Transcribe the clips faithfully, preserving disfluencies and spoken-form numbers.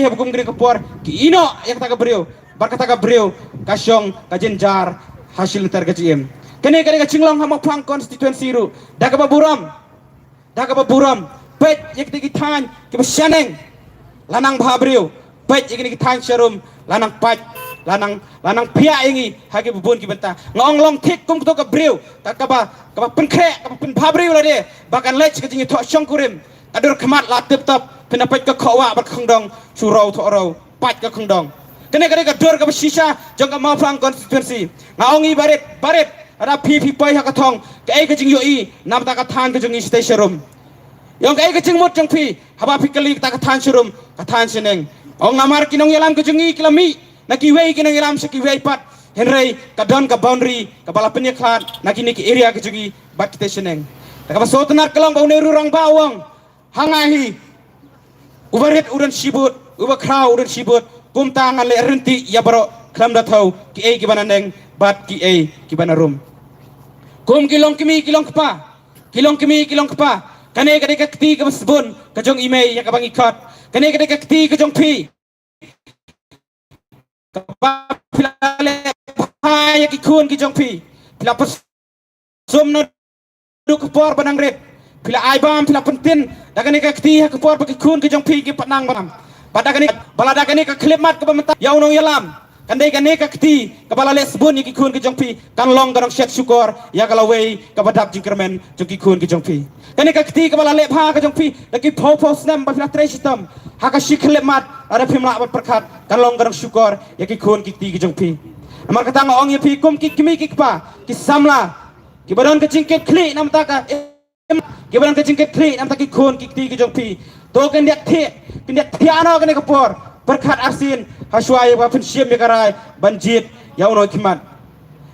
ha ba kum kane ka por ki ïehnoh ïa kata ka briew, bad kata ka briew ka shong ka jynjar ha shilynter ka jingim. Kane ka dei ka jinglong ha Mawphlang constituency ruh. Da kaba burom, da kaba burom, peit ïa kita ki thaiñ kiba shaneng la nang bha briew, peit ïa kine ki thaiñ sharum la nang pait, la nang, la nang phiah ïa ngi ha kiba bun ki bynta. Nga ong long thik kum kato ka briew ka, kaba, kaba pynkhreh, kaba pynbha briew lade ba kan leit ka jingïathoh shongkurim. Ka dur khmat la tip top, phin da peit ka khohwah bad ka khongdong, shu raw thoh raw, pait ka khongdong. Kane ka dei ka dur kaba shisha jong ka Mawphlang constituency. Nga ong ïa i barit, barit, lada phi phi poi ha ka thong, kaei ka jingïohi namar ka thaiñ ka jong ngi shatei sharum? Ïa ong kaei ka jingmut jong phi haba phi kylli kata ka thaiñ sharum, ka thaiñ shaneng? Ong namar ki nongïalam ka jong ngi ki la mih na kiwei ki nongïalam sha kiwei pat, hynrei ka don ka boundary kaba la pynïakhlad na kine ki area ka jong ngi bad kitei shaneng. Te kaba sngewtynnat ka long ba une u rangbah u ong, ha nga hi, uba rit u don shibun, uba khraw u don shibun. Kumta ngan leh ryntih ïa baroh khlem da thew kiei kiba naneng bad kiei kiba narum. Kum ki longkmie ki longkpa, ki longkmie ki longkpa, kane ka dei ka kti kaba sbun ka jong i mei ïa kaba ngi khot. Kane ka dei ka kti ka jong phi kaba phi la leh bha ïa ki khun ki jong phi. Phi la pynsum naduh ka por ba nang rit. Phi la ai bam, phi la pyntin da kane ka kti ha ka por ba ki khun ki jong phi ki pat nang bam. Bad da kane, ba la da kane ka khyllipmat kaba mynta ïa u nongïalam, kan dei kane ka kti kaba la leh sbun ïa ki khun ki jong phi, kan long ka nongshet shukor ïa ka lawei kaba dap jingkyrmen jong ki khun ki jong phi. Kane ka kti kaba la leh bha ka jong phi da ki phew phew snem ba phi la trei shitom ha ka shi khyllipmat, lada phim lah ban pyrkhat, kan long ka nongshukor ïa ki khun ki kti ki jong phi. Namar kata nga ong ïa phi kum ki kmie ki kpa, ki samla kiba don ka jingkit khlieh namar ka, kiba don ka jingkit khlieh namar ki khun ki kti ki jong phi, to kin diat thiah, kin diat thiah noh kane ka por, pyrkhat arsien ha shuwa ïa ba phin shim ïa ka rai ban jied ïa u nongkhmat.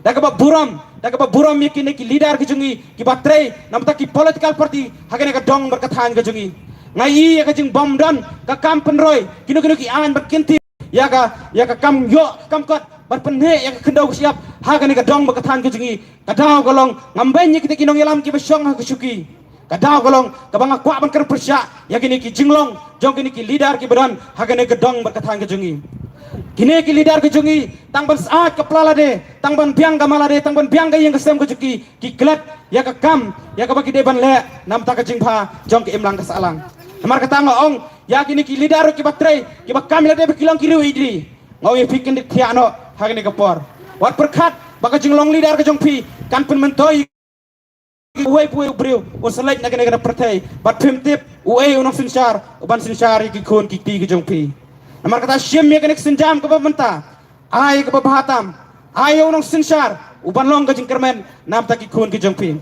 Da kaba burom, da kaba burom ïa kine ki leader ki jong ngi kiba trei namar ki political party ha kane ka dong bad ka thaiñ ka jong ngi. Nga ïohi ïa ka jingbym don ka kam pynroi kino kino ki aiñ bad kin tip ïa ka, ïa ka kam ïoh ka kam kot bad pynheh ïa ka khyndew ka shyiap ha kane ka dong bad ka thaiñ ka jong ngi. Ka daw ka long, ngam beiñ ïa kita ki nongïalam kiba shong ha ka shuki. Ka daw ka long kaba nga kwah ban kren pyrshah ïa kine ki jinglong jong kine ki leader kiba don ha kane ka dong bad ka thaiñ ka jong ngi. Kine ki leader ki jong ngi tang ban syaid ka pla lade, tang ban biang ka ma lade, tang ban biang ka ïing ka sem ka jong ki, ki klet ïa ka kam ïa kaba ki dei ban leh namar ka jingbha jong ka imlang ka sahlang. Namar kata nga ong ïa kine ki leader kiba trei, kiba kam ïa lade ba ki long ki riew ïeid ri, nga ong ïa phi kin diat thiah noh ha kane ka por. Wat pyrkhat ba ka jinglong leader ka jong phi kan pynmyntoi uwei pa uwei u briew un sa leit na kane ka pyrthei, bad phim tip uei u nongsynshar uban synshar ïa ki khun ki kti ki jong phi. Namar kata shim ïa kane ka sienjam kaba mynta, ai kaba bha tam, ai ïa u nongsynshar uban long ka jingkyrmen namar ki khun ki jong phi.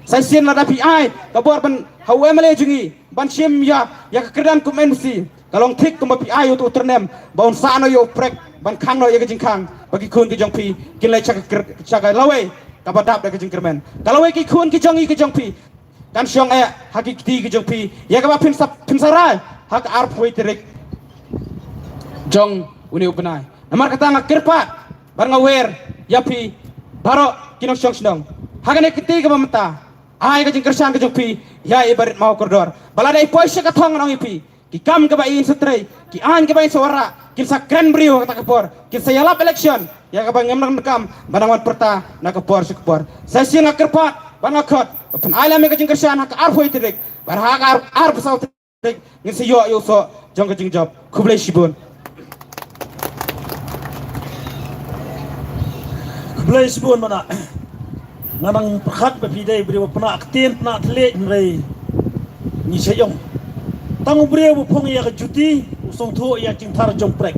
Sa shisien lada phi ai ka bor ban ha u M L A jong ngi ban shim ïa, ïa ka kyrdan kum M C, ka long thik kumba phi ai ïa uto u tyrnem ba un sah noh ïa u prek ban khang noh ïa ka jingkhang ba ki khun ki jong phi kin leit sha ka kyr-, sha ka lawei kaba dap da ka jingkyrmen. Ka lawei ki khun ki jong ngi ki jong phi kan shong eh ha ki kti ki jong phi ïa kaba phin sa, phin sa rai ha ka arphew tarik jong une u bnai. Namar kata nga kyrpad bad nga wer ïa phi baroh ki nongshong shnong ha kane ka kti kaba mynta, ai ka jingkyrshan ka jong phi ïa i barit maw kordor. Ba lada i poi sha ka thong ngan ong ïa phi, ki kam kaba in sa trei, ki aiñ kaba in sa wanrah kin sa kren briew ha kata ka por, kin sa ïalap election ïa kaba ngim nang kam ba nang wan pyrta na ka por sha ka por. Sa shisien nga kyrpad bad nga khot ba phin ai lem ïa ka jingkyrshan ha ka arphew tarik, bad ha ka ar, arphew saw tarik ngin sa ïoh ïa u soh jong ka jingjop. Khublei shibun. Khublei shibun, Bah Nah. Nga nang pyrkhat ba phi dei briew ba pynah ktien pynah thylliej, hynrei ngi shait ong, tang u briew ba phong ïa ka juti u sngewthuh ïa ka jingthar jong u prek.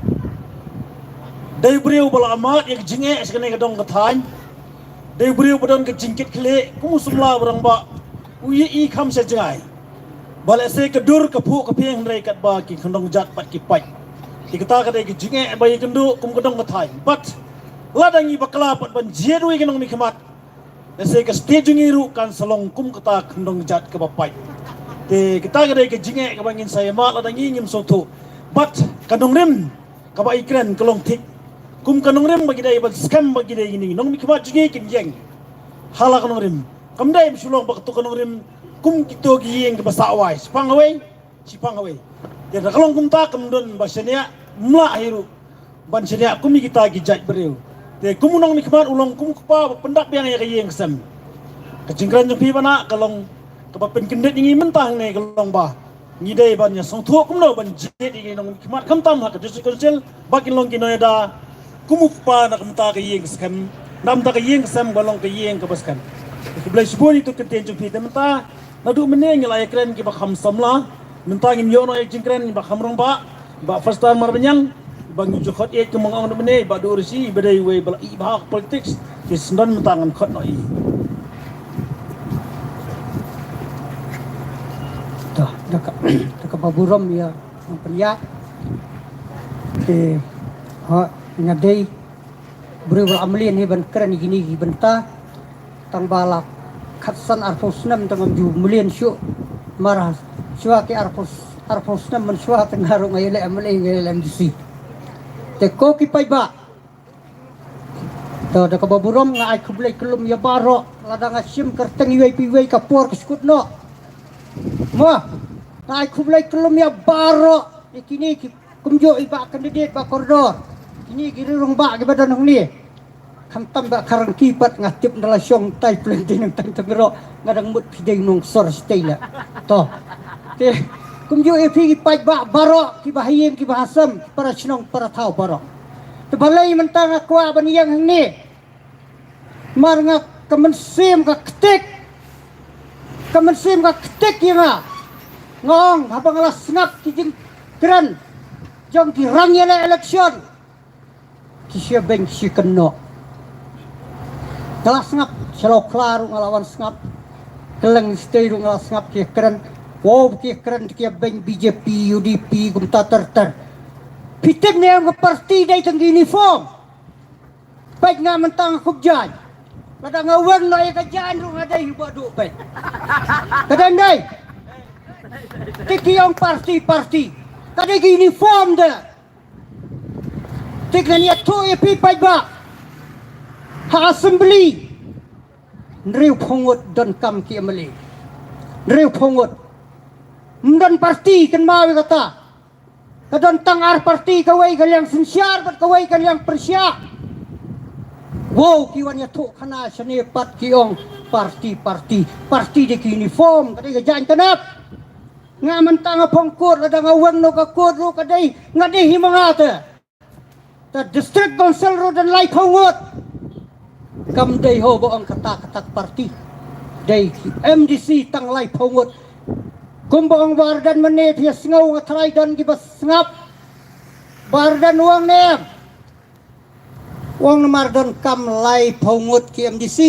Dei u briew ba la mad ïa ka jingeh sha kane ka dong ka thaiñ. Dei u briew ba don ka jingkit khlieh kum u samla ba rangbah, u ïohi kham sha jngai ba lehse ka dur ka phuh ka phieng, hynrei katba ki khyndew jait pat ki pait. Te kata ka dei ka jingeh ba ïakynduh kum ka dong ka thaiñ. Bad lada ngi bakla pat ban jied ruh ïa ki nongmihkhmat, lehse ka state jong ngi ruh kan sa long kum kata ka khyndew jait kaba pait. Te kata ka dei ka jingeh kaba ngin sa ïamad lada ngi ngim sngewthuh. Bad ka nongrim kaba i kren ka long thik kum ka nongrim ba ki dei ban skhem ba ki dei kine nongmihkhmat jong ngi kin ïeng ha la ka nongrim. Kam dei ba shu long ba kato ka nongrim kum kito ki ïing kiba sah wai, shipang hawei, shipang hawei. Ïa da ka long kumta kam don ba shaniah mlah hi ruh ban shaniah kum ïa kita ki jait briew. Te kum u nongmihkhmat u long kum u kpa ba pyndap biang ïa ka ïing ka sem. Ka jingkren jong phi ba na ka long kaba pynkyndit ïa ngi mynta hangne ka long ba ngi dei ban ïa sngewthuh kumno ban jied ïa ngi nongmihkhmat khamtam ha ka District Council ba kin long ki nongïada kum u kpa na kumta ka ïing ka sem. Na kumta ka ïing ka sem ba long ka ïing kaba skhem. Khublei shibun ïa tu kyntien jong phi te mynta. Naduh mynne ngi la ïa kren kiba kham samla. Mynta ngin ïoh noh ïa jingkren ba kham rong ba ba first time mar banyang ba ngi ju khot ïa ki mong ong mynne ba du risi ba dei wei ba la i ba ha politics. Ki sndon mynta ngan khot noh i. To da ka da ka ba burom ïa nong pynïaid. Te ha nga dei briew ba la mlien hi ban kren ïa kine ki bynta. Tang ba la khatsan arphew snem tang ym ju mlien shuh. Mar shuwa ki arphew arphew snem man shuwa tang nga ruh nga ïaleh MLA nga ïaleh MDC. Te ko ki paidbah. To da kaba burom nga ai khublei kyllum ïa baroh lada nga shim kyrteng iwei pa iwei ka por ka skud noh. Mo nga ai khublei kyllum ïa baroh ïa kine ki kumjuh i bah candidate bah kordor. Kine ki rung bah kiba don hangne. Khamtam ba ka rangki pat nga tip da la shong tai plen dei nang tang tang ro nga dang mut phi dei nong sor stay la. To. Te kumjuh ïa phi ki paidbah baroh kiba ha ïing kiba ha sem para shnong para thaw baroh. Te balei mynta nga kwah ban ïeng hangne. Mar nga ka mynsiem ka ktik. Ka mynsiem ka ktik ïa nga. Nga ong haba nga la sngap ki jingkren jong ki rang ïaleh election. Ki shia beng ki shia kynnoh. Nga la sngap shalor khla ruh nga la wan sngap. Kylleng stei ruh nga la sngap ki kren. Wow ki kren ki beng BJP, UDP kumta ter ter. Phi tip ne em ka parti dei tang ki uniform. Peit nga mynta nga khup jaiñ. Lada nga weng noh ïa ka jaiñ ruh nga dei hi ba duh peit. Ka dei dei. Te ki ong parti parti. Ka dei ki uniform de. Te ngan ïathuh ïa phi paidbah. Ha assembly. Hynriewphew ngut donkam ki MLA. Hynriewphew ngut. Ym don parti kynmaw ïa kata. Ka don tang ar parti kawei ka liang synshar bad kawei ka liang pyrshah. Wow ki wan ïathuh khana shane pat ki ong parti parti. Parti dei ki uniform ka dei ka jaiñ tnat. Nga mynta nga phong kut lada nga weng noh ka kut ruh ka dei nga dei hi ma nga te. Ta district council ruh don laiphew ngut. Kam dei ho ba ong kata kata parti. Dei ki MDC tang laiphew ngut. Kumba ong Bah Ardent mynne phi sngew nga tharai don kiba sngap. Bah Ardent u ong ne em. U ong namar donkam laiphew ngut ki MDC.